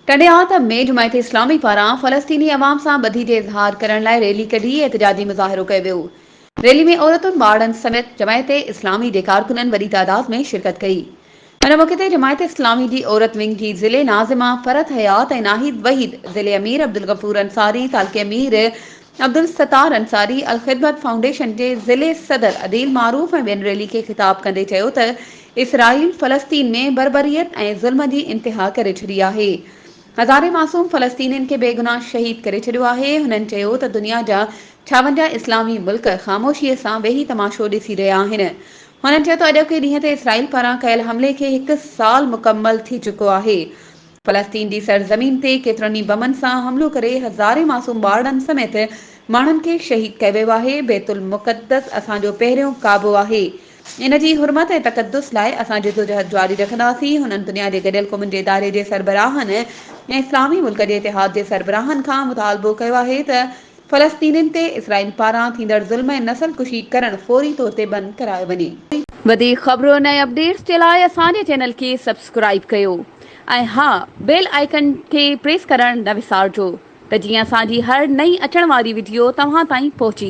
ٽنڊي آدم ۾ جماعت اسلامي پاران فلسطيني عوام سان ٻڌي جي اظهار ڪرڻ لاء ريلي ڪڍي احتجاجي مظاهرو ڪيو ويو. ريلي ۾ عورتن، ٻارڙن سميت جماعت اسلامي جي ڪارڪنن وڏي تعداد ۾ شرڪت ڪئي. ان موقعي تي جماعت اسلامي جي عورت ونگ جي ضلعي ناظمه فرحت حيات ۽ ناهيد وحيد، ضلعي امير عبدالغفور انصاري، تعلقي امير عبدالستار انصاري، الخدمت فائونڊيشن جي ضلعي صدر عديل معروف ۽ ٻين ريلي کي خطاب ڪندي چيو ته اسرائيل فلسطين ۾ بربريت ۽ ظلم جي انتها ڪري ڇڏي آهي، هزارين معصوم فلسطينين کي بيگناهه شهيد ڪري ڇڏيو آهي، هنن چيو ته دنيا جا 56 اسلامي ملڪ خاموشي سان ويهي تماشو ڏسي رهيا آهن، هنن چيو ته اڄوڪي ڏينهن تي اسرائيل پاران ڪيل حملي کي هڪ سال مڪمل ٿي چڪو آهي. فلسطين جي سرزمين تي ڪيترن ئي بمن سان حملو ڪري هزارين معصوم ٻارڙن سميت ماڻهن کي شهيد ڪيو ويو آهي، بيت المقدس اسان جو پهريون ڪعبو آهي، ان جي حرمت ۽ تقدس لاء اسان جدوجهد جاري رکنداسين، هنن دنيا جي گڏيل قومن جي اداري جي سربراهن ۽ اسلامي ملڪ جي اتحاد جي سربراهن کان مطالبو ڪيو آهي ته فلسطينين تي اسرائيل پاران ٿيندڙ ظلم ۽ نسل ڪشي ڪرڻ فوري طور تي بند ڪرايو وڃي. وڌيڪ خبرن ۽ اپڊيٽس جي لاء اسان جي چينل کي سبسڪرائيب ڪيو ۽ ها بيل آئيڪن کي پريس ڪرڻ نه وسارجو ته جيئن اسان جي هر نئين اچڻ واري وڊيو توهان تائين پهچي.